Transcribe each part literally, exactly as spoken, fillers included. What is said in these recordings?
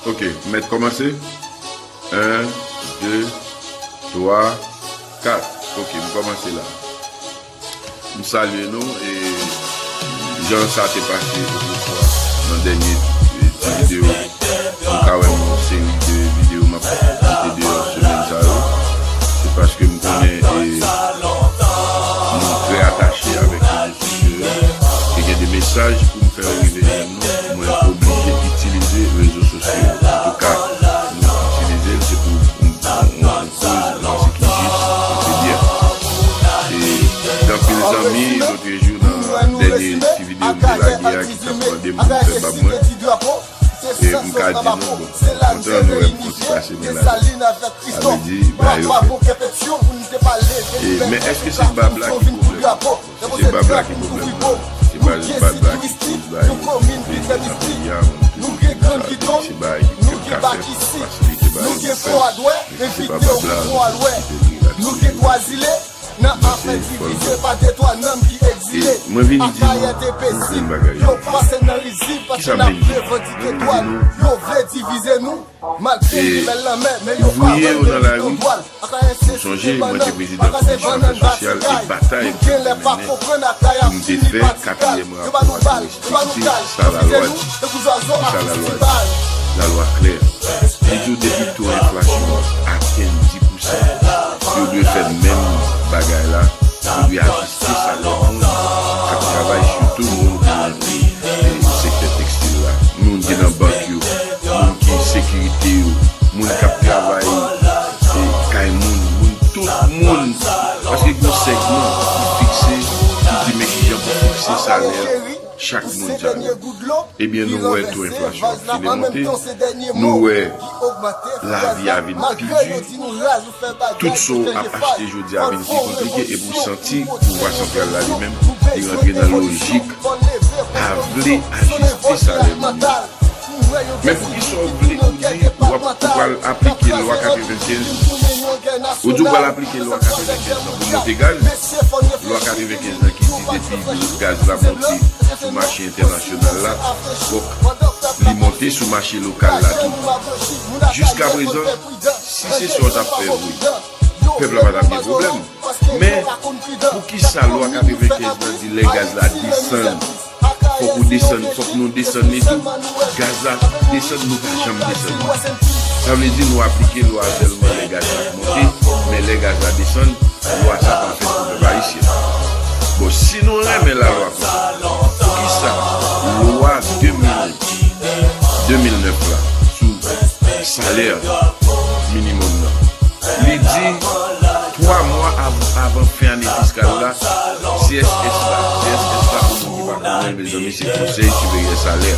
Ok, m mèt kòmanse. En, de, twa, kat. Ok, m kòmanse la. M salye nou e jan sa te pase otrefwa nan dènye ti videyo, nou ka wè m yon seri de videyo m ap mete deyò semèn sa yo. Se paske m konnen e nou trè atache avèk rezo sosyo yo. E gen de mesaj pou m fè yo rive jwenn nou, mwen oblije itilize rezo sosyo yo. Antouka, nou itilize l, se pou yon, yon, yon koz, yon bagay ki jis, e ki byen. E gen anpil zanmi, lòt jou nan dènye ti videyo m te lage a, ki t ap mande m pou m fè bab mwen. E m ka di nou, bon, kontan nou wè m fon ti pase men la. Sa vle di, bagay yo fèt. E, men èske se bab la ki pwoblèm? Si se bab la ki pwoblèm nan, se pa bab la ki koz bagay yo nan peyi a, moun ki soti nan sa, se bagay ki fèt ka fèt, fasilite bagay yo fèt, men si se pa bab la, nou ki te vle la. Mwen se fòl. E mwen vin di nou yon grenn bagay. Kisa m vin di nou? Mwen vin di nou, ouvriye yo nan lari, nou sonje, mwen te prezidan komisyon afè sosyal e batay mwen te mennen pou m te fè katriyèm rapò a touristikte sa lalwa di. Kisa lalwa di? Lalwa klè. Li di w depi to enflasyon an atenn dis pousan, yo dwe fè menm bagay la, yo dwe ajiste salè moun k ap travay, sitou moun ki nan, e, sektè tekstil la, moun ki nan bank yo, moun ki sekirite yo, moun k ap travay, e, kay moun, moun, tout moun, paske gen yon sègman ki fikse, ki di men kijan pou fikse salè chak moun sa yo. Ebyen, nou wè to enflasyon an file monte, nou wè lavi a vin pi di, tout sa w ap achte jodi a vin pi konplike, epi w santi pouvwa santral la li menm, li rantre nan lojik pa vle ajiste salè moun yo. Men poukisa w vle, ou di w ap, ou pral aplike lwa katrevenkenz, ou di w pral aplike lwa katrevenkenz lan pou monte gaz? Lwa katrevenkenz lan ki di depi gaz la monte sou mache entènasyonal la, fòk li monte sou mache lokal la tou. Jiskaprezan, si se sa w t ap fè vre, pèp la pa t ap gen pwoblèm. Men, poukisa lwa katrevenkenz lan di lè gaz la desann, fòk ou desann, fòk nou desann li tou? Gaz la desann, nou pa janm desann li. Sa vle di nou aplike lwa a sèlman lè gaz la ap monte, men lè gaz la desann, lwa sa pa fèt pou pèp ayisyen. Bon, si nou renmen lalwa konsa, poukisa lwa de mil, de mil nèf la sou salè minimòm nan, li di twa mwa av-, avan fen ane fiskal la, C S S la, C S S la, pou moun ki pa konnen, mezanmi, se Konsèy Siperyè Salè.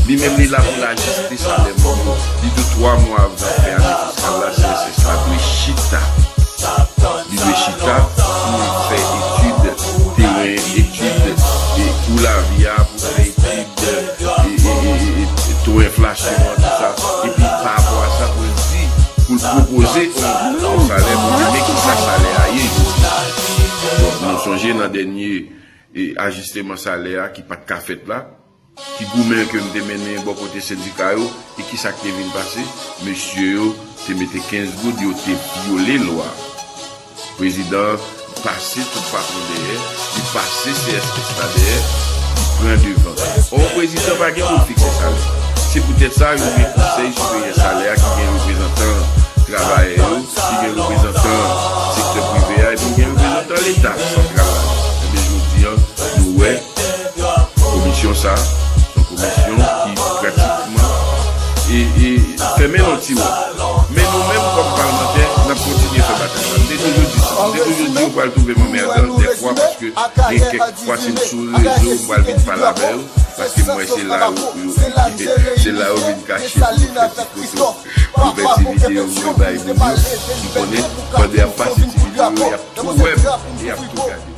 Li menm, li la pou l ajiste salè moun yo. Li di twa mwa avan fen ane fiskal la, C S S la dwe chita. Li dwe chita pou l fè etid teren, etid, e, kou lavi a, pou l fè etid, e, e, e, e, e, to enflasyon an, tou sa. Epi, pa rapò a sa, pou l di, pou l pwopoze yon, yon salè, pou l di, men kisa salè a ye jodi a. Bon, nou sonje nan dènye, e, ajisteman salè a ki pa t ka fèt la, ti goumen ke m te mennen bò kote sendika yo, e kisa k te vin pase? Mesye yo te mete kenz goud, yo te vyole lwa. Prezidan an pase tout patwon dèyè, li pase C S S la dèyè, li pran devan. Ò, prezidan pa gen pou l fikse salè. Se poutèt sa, yo gen Konsèy Siperyè Salè a ki gen reprezantan travayè yo, ki gen reprezantan sektè prive a, epi gen reprezantan Leta santral la. Ebyen, jodi a, nou wè, komisyon sa a, se yon komisyon ki pratikman e, e fèmen nan ti wòch. Men nou menm, kòm palmantè, n ap kontinye fè batay la. M te toujou di sa. M te toujou di yo pral twouve m anmèdan dèfwa, paske gen kèk fwa, si m sou rezo, m pral vin pale avè yo, paske m wè se la yo, yo, se la yo vin kache pou yo fè ti foto, pou fè ti videyo, pou yo bay moun yo. M konnen, pandan y ap pase ti videyo yo, y ap tou wè m, e y ap tou gade.